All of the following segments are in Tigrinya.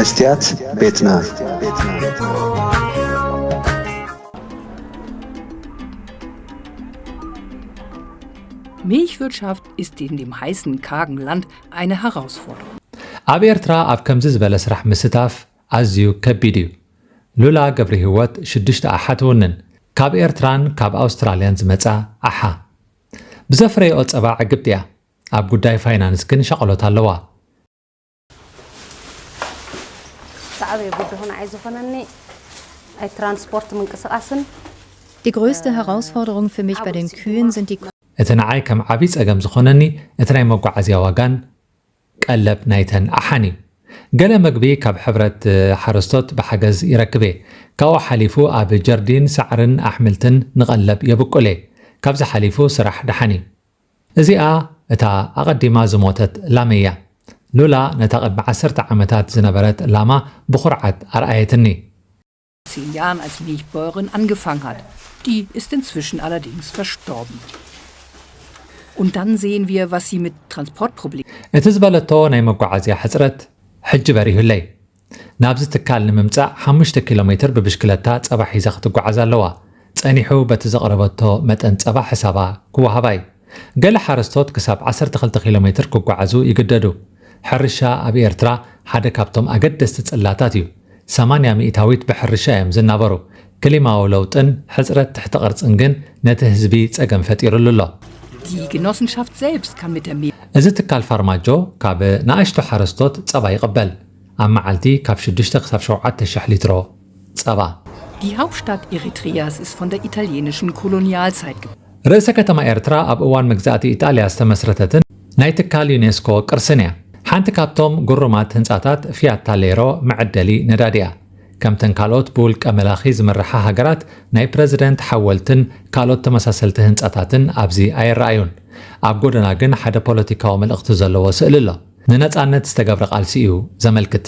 ስትያት ቤትና። Milchwirtschaft ist in dem heißen, kargen Land eine Herausforderung. ኣብ ኤርትራ ኣብ ከምዚ ዝበለ ስራሕ ምስታፍ ኣዝዩ ከቢድ እዩ። ሉላ ገብረ ህይወት ሽዱሽተ ኣሓ ትውንን። ካብ ኤርትራን ካብ ኣውስትራልያን ዝመጻ ኣሓ። ብዘፍረየኦ ጸባ ዕግብቲ እያ። ኣብ ጉዳይ ፋይናንስ ግን ሻቕሎት ኣለዋ። ዝዓበየ ጉድኹ ንዓይ ዝኾነኒ ናይ ትራንስፖርት ምንቅስቓስን Die größte Herausforderung für mich bei den Kühen sind die እቲ ንዓይ ከም ዓቢ ጸገም ዝኾነኒ እቲ ናይ መጓዓዝያ ዋጋን ቀለብ ናይተን ኣሓን እዩ። ገለ መግቢ ካብ ሕብረት ሓረስቶት ብሓገዝ ይረክብ እየ። ካብኡ ሓሊፉ ኣብ ጀርዲን ሳዕርን ኣሕምልትን ንቐለብ የብቁል እየ። ካብዚ ሓሊፉ ስራሕ ደሓን እዩ። እዚኣ እታ ኣቐዲማ ዝሞተት ላመይ እያ። ሉላ ነታ ቅድሚ ዓሰርተ ዓመታት ዝነበረት ላማ ብኹርዓት ኣርኣየትኒ። Zehn Jahren als Milchbäuerin angefangen hat. Die ist inzwischen allerdings verstorben. Und dann sehen wir, was sie mit Transportproblemen. እቲ ዝበለቶ ናይ መጓዓዝያ ሕጽረት ሕጂ በሪሁለይ። ናብዚ ትካል ንምምጻእ ሓሙሽተ ኪሎ ሜትር ብብሽክለታ ጸባ ሒዛ ክትጓዓዝ ኣለዋ። ጸኒሑ በቲ ዘቕረበቶ መጠን ጸባ ሕሳባ ክወሃባ እዩ። ገለ ሓረስቶት ክሳብ ዓሰርተ ክልተ ኪሎ ሜትር ክጓዓዙ ይግደዱ። ሕርሻ ኣብ ኤርትራ ሓደ ካብቶም ኣገደስቲ ጽላታት እዩ። ሰማንያ ሚእታዊት ብሕርሻ እዮም ዝናበሩ። ክሊማዊ ለውጥን ሕጽረት ትሕቲ ቅርጽን ግን ነቲ ህዝቢ ጸገም ፈጢሩሉ ኣሎ። Die Genossenschaft selbst kann mit der Milch. እዚ ትካል ፋርማጆ ካብ ንኣሽቱ ሓረስቶት ጸባ ይቕበል። ኣብ መዓልቲ ካብ ሽዱሽተ ክሳብ ሸውዓተ ሽሕ ሊትሮ ጸባ። Die Hauptstadt Eritreas ist von der italienischen Kolonialzeit geprägt. ርእሰ ከተማ ኤርትራ ኣብ እዋን መግዛእቲ ኢጣልያ ዝተመስረተትን ናይ ትካል ዩኔስኮ ቅርስን እያ። ሓንቲ ካብቶም ግሩማት ህንጻታት ፊያት ታሌሮ መዐደሊ ነዳዲ እያ። ከምተን ካልኦት ብውልቀ መላኺ ዝምርሓ ሃገራት ናይ ፕረዚደንት ሓወልትን ካልኦት ተመሳሰልቲ ህንጻታትን ኣብዚ ኣይረኣዩን። ኣብ ጎደና ግን ሓደ ፖለቲካዊ መልእኽቲ ዘለዎ ስእሊ ኣሎ። ንነጻነት ዝተገብረ ቃልሲ እዩ ዘመልክት።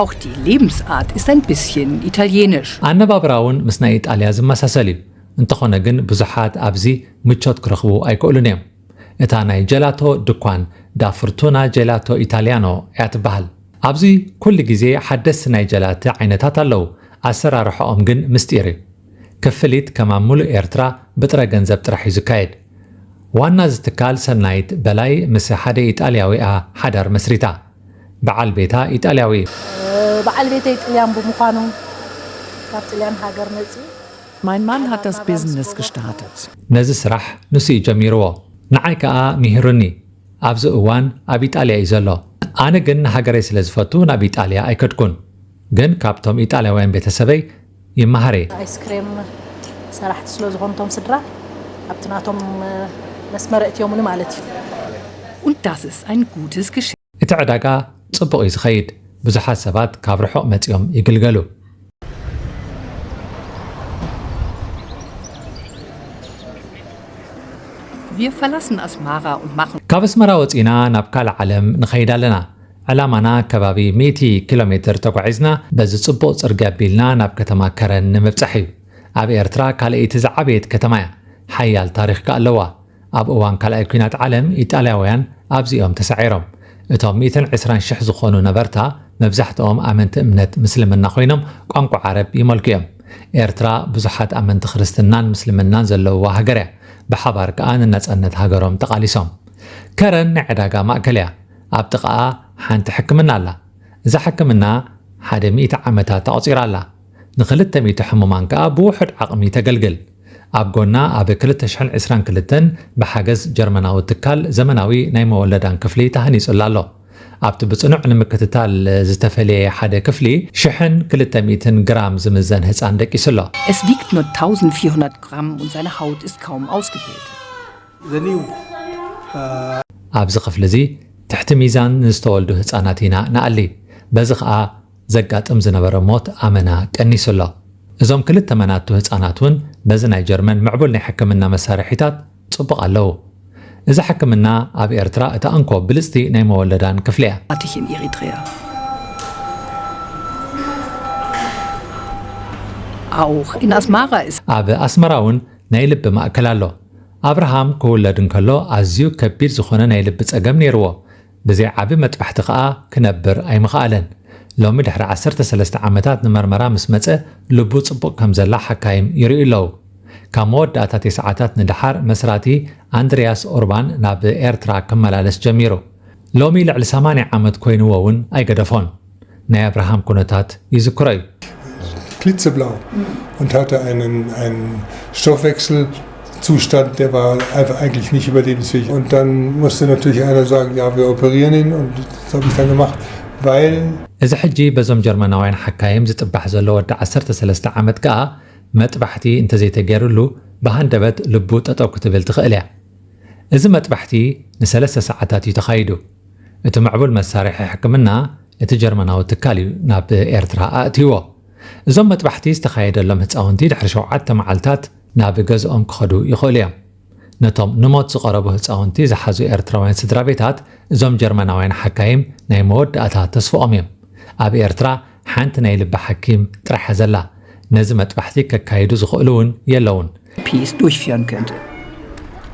Auch die Lebensart ist ein bisschen italienisch. ኣነባብራ እውን ምስ ናይ ኢጣልያ ዝመሳሰል እዩ። እንተኾነ ግን ብዙሓት ኣብዚ ምቾት ክረኽቡ ኣይክእሉን እዮም። እታ ናይ ጀላቶ ድኳን ዳ ፍርቱና ጀላቶ ኢታልያኖ እያ ትበሃል። ኣብዚ ኩሉ ግዜ ሓደስቲ ናይ ጀላቲ ዓይነታት ኣለዉ። ኣሰራርሓኦም ግን ምስጢር እዩ። ክፍሊት ከም ኣብ ሙሉእ ኤርትራ ብጥረ ገንዘብ ጥራሕ እዩ ዝካየድ። ዋና እዚ ትካል ሰናይት በላይ ምስ ሓደ ኢጣልያዊ እያ ሓዳር መስሪታ። በዓል ቤታ ኢጣልያዊ እዩ። በዓል ቤተይ ጥልያን ብምዃኑ ካብ ጥልያን ሃገር መጺኡ Mein Mann hat das Business gestartet. ነዚ ስራሕ ንሱ እዩ ጀሚርዎ። ንዓይ ከኣ ምሂሩኒ። ኣብዚ እዋን ኣብ ኢጣልያ እዩ ዘሎ። ኣነ ግን ንሃገረይ ስለ ዝፈቱ ናብ ኢጣልያ ኣይከድኩን። ግን ካብቶም ኢጣልያውያን ቤተሰበይ ይመሃር እየ። ኣይስክሬም ሰራሕቲ ስለ ዝኾኑ እቶም ስድራ ኣብቲ ናቶም መስመር እትዮምኒ ማለት እዩ። Und das ist ein gutes Geschäft. እቲ ዕዳጋ ጽቡቕ እዩ ዝኸይድ። ብዙሓት ሰባት ካብ ርሑቕ መጺኦም ይግልገሉ። Wir verlassen Asmara und machen ካብ ኣስመራ ወጺና ናብ ካልእ ዓለም ንኸይድ ኣለና። ዕላማና ከባቢ ሚእቲ ኪሎ ሜትር ተጓዒዝና በዚ ጽቡቕ ጽርግያ ኣቢልና ናብ ከተማ ከረን ንምብጻሕ እዩ። ኣብ ኤርትራ ካልኣይቲ ዝዓበየት ከተማ እያ። ሓያል ታሪኽ ከኣ ኣለዋ። ኣብ እዋን ካልኣይ ኲናት ዓለም ኢጣልያውያን ኣብዚኦም ተሳዒሮም። እቶም ሚእትን ዕስራን ሽሕ ዝኾኑ ነበርታ መብዛሕትኦም ኣመንቲ እምነት ምስልምና ኮይኖም ቋንቋ ዓረብ ይመልኩ እዮም። ኤርትራ ብዙሓት ኣመንቲ ክርስትናን ምስልምናን ዘለውዋ ሃገር እያ። ብሓባር ከኣ ንነጻነት ሃገሮም ተቓሊሶም። ከረን ናይ ዕዳጋ ማእከል እያ። ኣብ ጥቓኣ ሓንቲ ሕክምና ኣላ። እዛ ሕክምና ሓደ ሚእቲ ዓመታት ኣቑጺራ ኣላ። ንኽልተ ሚእቲ ሕሙማን ከኣ ብውሑድ ዓቕሚ ተገልግል። ኣብ ጎና ኣብ ክልተ ሽሕን ዕስራን ክልተን ብሓገዝ ጀርመናዊ ትካል ዘመናዊ ናይ መወለዳን ክፍሊ ተሃኒጹላ ኣሎ። ኣብቲ ብጽኑዕ ንምክትታል ዝተፈልየ ሓደ ክፍሊ ሽሕን ክልተ ሚእትን ግራም ዝምዘን ህጻን ደቂሱ ኣሎ። Es wiegt nur tausendvierhundert Gramm und seine Haut ist kaum ausgebildet. ኣብዚ ክፍሊ እዚ ትሕቲ ሚዛን ንዝተወልዱ ህጻናት ኢና ንኣሊ። በዚ ኸኣ ዘጋጥም ዝነበረ ሞት ኣመና ቀኒሱ ኣሎ። እዞም ክልተ መናቱ ህጻናት እውን በዚ ናይ ጀርመን ምዕቡል ናይ ሕክምና መሳርሒታት ጽቡቕ ኣለዉ። እዛ ሕክምና ኣብ ኤርትራ እታ እንኮ ብልጽቲ ናይ መወለዳን ክፍሊ እያ። Hatte ich in Eritrea. Auch in Asmara ist ኣብ ኣስመራ እውን ናይ ልቢ ማእከል ኣሎ። ኣብርሃም ክውለድ እንከሎ ኣዝዩ ከቢድ ዝኾነ ናይ ልቢ ጸገም ነይርዎ። ብዘይ ዓቢ መጥባሕቲ ከኣ ክነብር ኣይምኸኣለን። ሎሚ ድሕሪ ዓሰርተ ሰለስተ ዓመታት ንመርመራ ምስ መጸ ልቡ ጽቡቕ ከም ዘላ ሓካይም ይርእዩ ኣለዉ። ካብ መወዳእታ ተስዓታት ንደሓር መስራቲ ኣንድሪያስ ኦርባን ናብ ኤርትራ ክመላለስ ጀሚሩ። ሎሚ ልዕሊ ሰማንያ ዓመት ኮይንዎ እውን ኣይገደፎን። ናይ ኣብርሃም ኩነታት ይዝክሮ እዩ። Klitzeblau und hatte einen, einen Stoffwechselzustand, der war einfach eigentlich nicht überlebensfähig. Und dann musste natürlich einer sagen, ja, wir operieren ihn. Und das habe ich dann gemacht, weil እዚ ሕጂ በዞም ጀርመናውያን ሓካይም ዝጥባሕ ዘሎ ወዲ ዓሰርተ ሰለስተ ዓመት ከኣ መጥባሕቲ እንተዘይተገይሩሉ ብሃንደበት ልቡ ጠጠው ክትብል ትኽእል እያ። እዚ መጥባሕቲ ንሰለስተ ሰዓታት እዩ ተኻይዱ። እቲ ምዕቡል መሳርሒ ሕክምና እቲ ጀርመናዊ ትካል እዩ ናብ ኤርትራ ኣእትይዎ። እዞም መጥባሕቲ ዝተኻየደሎም ህፃውንቲ ድሕሪ ሸውዓተ መዓልታት ናብ ገዝኦም ክኸዱ ይኽእሉ እዮም። ነቶም ንሞት ዝቐረቡ ህፃውንቲ ዝሓዙ ኤርትራውያን ስድራ ቤታት እዞም ጀርመናውያን ሓካይም ናይ መወዳእታ ተስፍኦም እዮም። ኣብ ኤርትራ ሓንቲ ናይ ልቢ ሓኪም ጥራሕ እያ ዘላ። ነዚ መጥባሕቲ ከካይዱ ዝኽእሉ እውን የለውን። P S durchführen könnte.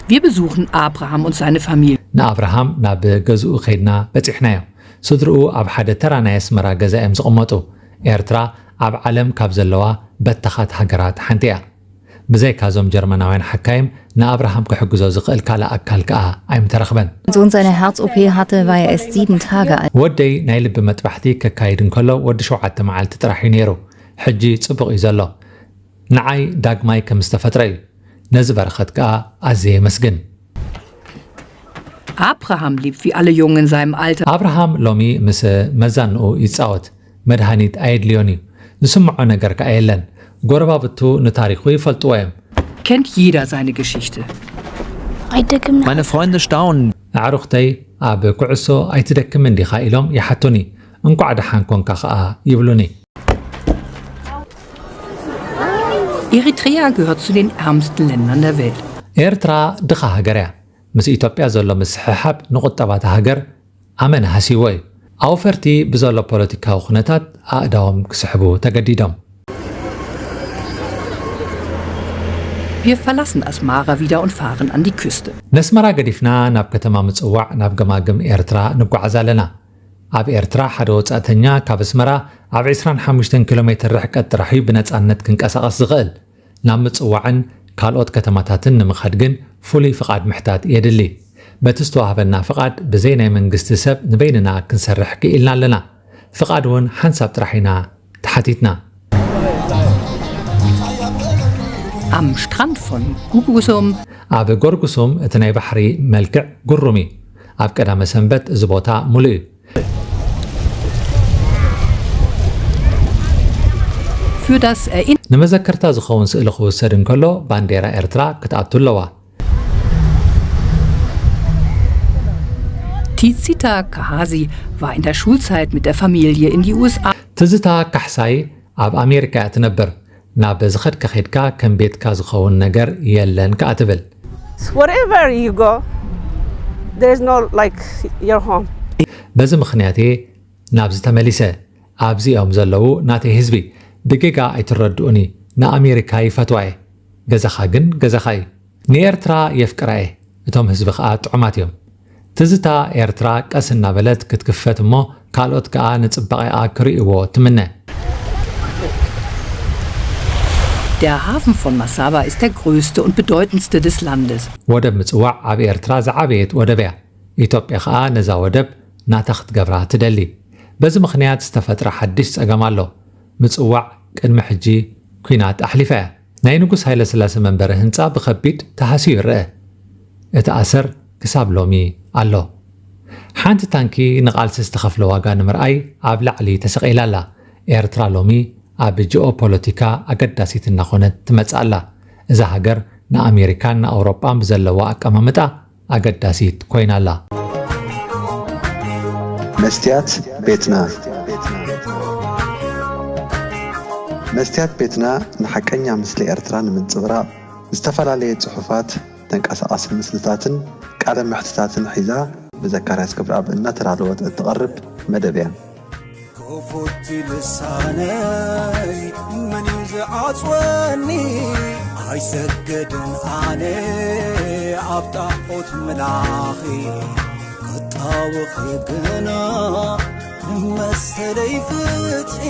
Wir besuchen Abraham und seine Familie. ንኣብርሃም ናብ ገዝኡ ከይድና በጺሕናዮ። ስድርኡ ኣብ ሓደ ተራ ናይ ኣስመራ ገዛ እዮም ዝቕመጡ። ኤርትራ ኣብ ዓለም ካብ ዘለዋ በተኻት ሃገራት ሓንቲ እያ። ብዘይካዞም ጀርመናውያን ሓካይም ንኣብርሃም ክሕግዞ ዝኽእል ካልእ ኣካል ከኣ ኣይምተረኽበን። Als er seine Herz-O P hatte, war er erst sieben Tage alt. ወደይ ናይ ልቢ መጥባሕቲ ከካይድ እንከሎ ወዲ ሸውዓተ መዓልቲ ጥራሕ እዩ ነይሩ። ሕጂ ጽቡቕ እዩ ዘሎ። ንዓይ ዳግማይ ከም ዝተፈጥረ እዩ። ነዚ በረኸት ከኣ ኣዝየ የመስግን። Abraham lebt wie alle Jungen in seinem Alter. ኣብርሃም ሎሚ ምስ መዛንኡ ይጻወት። መድሃኒት ኣየድልዮን እዩ። ዝስምዖ ነገር ከኣ የለን። ጎረባብቱ ንታሪኹ ይፈልጥዎ እዮም። Kennt jeder seine Geschichte. Meine Freunde staunen. ኣዕሩኽተይ ኣብ ኩዕሶ ኣይትደክምን ዲኻ ኢሎም ይሓቱኒ። እንቋዕ ደሓን ኮንካ ከኣ ይብሉኒ። Eritrea gehört zu den ärmsten Ländern der Welt. ኤርትራ ድኻ ሃገር እያ። ምስ ኢትዮጵያ ዘሎ ምስሕሓብ ንቁጠባ እታ ሃገር ኣመና ሃስይዎ እዩ። ኣውፈርቲ ብዘሎ ፖለቲካዊ ኩነታት ኣእዳዎም ክስሕቡ ተገዲዶም። Wir verlassen Asmara wieder und fahren an die Küste. ነስመራ ገዲፍና ናብ ከተማ ምጽዋዕ ናብ ገማግም ኤርትራ ንጓዓዝ ኣለና። ኣብ ኤርትራ ሓደ ወጻእተኛ ካብ ኣስመራ ኣብ ዕስራን ሓሙሽተን ኪሎ ሜትር ርሕቀት ጥራሕ እዩ ብነጻነት ክንቀሳቐስ ዝኽእል። ናብ ምጽዋዕን ካልኦት ከተማታትን ንምኻድ ግን ፍሉይ ፍቓድ ምሕታት የድሊ። በቲ ዝተዋህበና ፍቓድ ብዘይ ናይ መንግስቲ ሰብ ንበይንና ክንሰርሕ ክኢልና ኣለና። ፍቓድ እውን ሓንሳብ ጥራሕ ኢና ተሓቲትና። Am Strand von Gugusum ኣብ ጎርጉሱም እቲ ናይ ባሕሪ መልክዕ ግሩም እዩ። ኣብ ቀዳመ ሰንበት እዚ ቦታ ሙሉእ እዩ። für das Erinnern. ንመዘከርታ ዝኸውን ስእሊ ክውሰድ እንከሎ ባንዴራ ኤርትራ ክትኣቱ ኣለዋ። Tizita Kahazi war in der Schulzeit mit der Familie in die U S A. ትዝታ ካሕሳይ ኣብ ኣሜሪካ እያ ትነብር። ናብ ዝኸድካ ኸድካ ከም ቤትካ ዝኸውን ነገር የለን ከኣ ትብል። Wherever you go, there's no like your home. በዚ ምኽንያት እየ ናብዚ ተመሊሰ። ኣብዚ እዮም ዘለዉ ናተይ ህዝቢ። ብጌጋ ኣይትረድኡኒ። ንኣሜሪካ ይፈትዋ እየ። ገዛኻ ግን ገዛኻ እዩ። ንኤርትራ የፍቅራ እየ። እቶም ህዝቢ ኸኣ ጥዑማት እዮም። ትዝታ ኤርትራ ቀስ እናበለት ክትክፈት እሞ ካልኦት ከኣ ንጽባቐኣ ክርእይዎ ትምነ። Der Hafen von Massawa ist der größte und bedeutendste des Landes. ወደብ ምጽዋዕ ኣብ ኤርትራ ዝዓበየት ወደብ እያ። ኢትዮጵያ ኸኣ ነዛ ወደብ ናታ ክትገብራ ትደሊ። በዚ ምኽንያት ዝተፈጥረ ሓድሽ ጸገም ኣሎ። ምጽዋዕ ቅድሚ ሕጂ ኲናት ኣሕሊፋ እያ። ናይ ንጉስ ሃይለስላሴ መንበሪ ህንጻ ብኸቢድ ተሃስዩ ይረአ። እቲ ኣሰር ክሳብ ሎሚ ኣሎ። ሓንቲ ታንኪ ንቓልሲ ዝተኸፍለ ዋጋ ንምርኣይ ኣብ ላዕሊ ተሰቒላ ኣላ። ኤርትራ ሎሚ ኣብ ጂኦፖለቲካ ኣገዳሲት እናኾነት ትመጽእ ኣላ። እዛ ሃገር ንኣሜሪካን ንኣውሮጳን ብዘለዋ ኣቀማምጣ ኣገዳሲት ኮይና ኣላ። መስትያት ቤትና። መስትያት ቤትና ንሓቀኛ ምስሊ ኤርትራ ንምንጽብራቕ ዝተፈላለየ ጽሑፋት፣ ተንቀሳቓሲ ምስልታትን ቃለ መሕትታትን ሒዛ ብዘካርያስ ክብረኣብ እናተዳለወት እትቐርብ መደብ እያ። ክፉት ልሳነይ መን እዩ ዝዓጽወኒ? ኣይሰግድን ኣነ። ኣብ ጣዖት መላኺ ክጣወኺ ግና ንመሰለይ ፍትሒ